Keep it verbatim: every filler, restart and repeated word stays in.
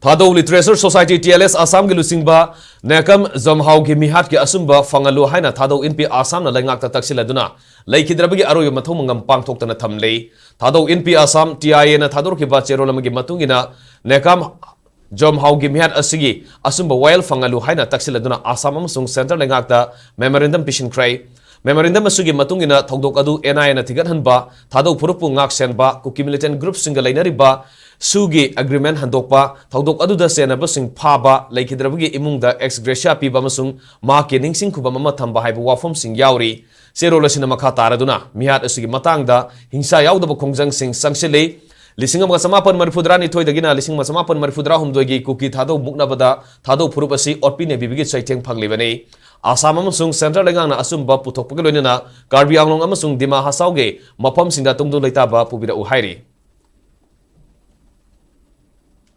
ꯊꯥꯗꯧ Literature Society, T L S, ꯑꯁꯥꯝꯒꯤ ꯂꯨꯆꯤꯡꯕ ꯅꯦꯀꯝ ꯖꯣꯝꯍꯥꯎꯒꯤ ꯃꯤꯍꯥꯠꯀꯤ ꯑꯆꯨꯝꯕ ꯐꯪꯍꯜꯂꯨ ꯍꯥꯏꯅ ꯊꯥꯗꯧ ꯏꯟꯄꯤ ꯑꯁꯥꯝꯅ ꯂꯩꯉꯥꯛꯇ ꯇꯛꯁꯤꯜꯂꯗꯨꯅ ꯂꯩꯈꯤꯗ꯭ꯔꯕꯒꯤ ꯑꯔꯣꯏꯕ ꯃꯊꯧ ꯃꯉꯝ ꯄꯥꯡꯊꯣꯛꯇꯅ ꯊꯝꯂꯤ꯫ ꯊꯥꯗꯧ ꯏꯟꯄꯤ ꯑꯁꯥꯝ, T I A ꯅ ꯊꯥꯗꯣꯔꯛꯈꯤꯕ ꯆꯦꯔꯣꯜ ꯑꯃꯒꯤ ꯃꯇꯨꯡ ꯏꯟꯅ, ꯅꯦꯀꯝ ꯖꯣꯝꯍꯥꯎꯒꯤ ꯃꯤꯍꯥꯠ ꯑꯁꯤꯒꯤ ꯑꯆꯨꯝꯕ ꯋꯥꯌꯦꯜ ꯐꯪꯍꯜꯂꯨ ꯍꯥꯏꯅ ꯇꯛꯁꯤꯜꯂꯗꯨꯅ ꯑꯁꯥꯝ ꯑꯃꯁꯨꯡ centre ꯂꯩꯉꯥꯛꯇ memorandum ꯄꯤꯁꯤꯟꯈ꯭ꯔꯦ꯫ Memorandum ꯑꯁꯤꯒꯤ ꯃꯇꯨꯡ ꯏꯟꯅ ꯊꯧꯗꯣꯛ ꯑꯗꯨ N I A ꯅ ꯊꯤꯒꯠꯍꯟꯕ, ꯊꯥꯗꯧ ꯐꯨꯔꯨꯞꯄꯨ ꯉꯥꯛ ꯁꯦꯟꯕ, ꯀꯨꯀꯤ militant group ꯁꯤꯡꯒ ꯂꯩꯅꯔꯤꯕ ꯁꯨꯒꯤ agreement ꯍꯟꯗꯣꯛꯄ, ꯊꯧꯗꯣꯛ ꯑꯗꯨꯗ ꯆꯦꯟꯅꯕꯁꯤꯡ ꯐꯥꯕ, ꯂꯩꯈꯤꯗ꯭ꯔꯕꯒꯤ ꯏꯃꯨꯡꯗ ex gratia ꯄꯤꯕ ꯑꯃꯁꯨꯡ ꯃꯍꯥꯛꯀꯤ ꯅꯤꯡꯁꯤꯡ ꯈꯨꯕꯝ ꯑꯃ ꯊꯝꯕ ꯍꯥꯏꯕ ꯋꯥꯐꯝꯁꯤꯡ ꯌꯥꯎꯔꯤ꯫ ꯆꯦꯔꯣꯜ ꯑꯁꯤꯅ ꯃꯈꯥ ꯇꯥꯔꯗꯨꯅ ꯃꯤꯍꯥꯠ ꯑꯁꯤꯒꯤ ꯃꯇꯥꯡꯗ ꯍꯤꯡꯁꯥ ꯌꯥꯎꯗꯕ ꯈꯣꯡꯖꯪꯁꯤꯡ ꯆꯪꯁꯤꯜꯂꯤ꯫ ꯂꯤꯁꯤꯡ ꯑꯃꯒ ꯆꯃꯥꯄꯟ ꯃꯔꯤꯐꯨꯇꯔꯥꯅꯤꯊꯣꯏꯗꯒꯤꯅ ꯂꯤꯁꯤꯡ ꯑꯃꯒ ꯆꯃꯥꯄꯟ ꯃꯔꯤꯐꯨꯇꯔꯥꯍꯨꯝꯗꯣꯏꯒꯤ ꯀꯨꯀꯤ ꯊꯥꯗꯧ ꯃꯨꯛꯅꯕꯗ ꯊꯥꯗꯧ ꯐꯨꯔꯨꯞ ꯑꯁꯤ ꯑꯣꯠꯄꯤ ꯅꯩꯕꯤꯕꯒꯤ ꯆꯩꯊꯦꯡ ꯐꯪꯂꯤꯕꯅꯤ꯫ ꯑꯁꯥꯝ ꯑꯃꯁꯨꯡ centre ꯂꯩꯉꯥꯛꯅ ꯑꯆꯨꯝꯕ ꯄꯨꯊꯣꯛꯄꯒ ꯂꯣꯏꯅꯅ ꯀꯥꯔꯕꯤ ꯑꯪꯂꯣꯡ ꯑꯃꯁꯨꯡ ꯗꯤꯃꯥ ꯍꯁꯥꯎꯒꯤ ꯃꯐꯝꯁꯤꯡꯗ ꯇꯨꯡꯗꯨ ꯂꯩꯇꯥꯕ ꯄꯨꯕꯤꯔꯛꯎ ꯍꯥꯏꯔꯤ꯫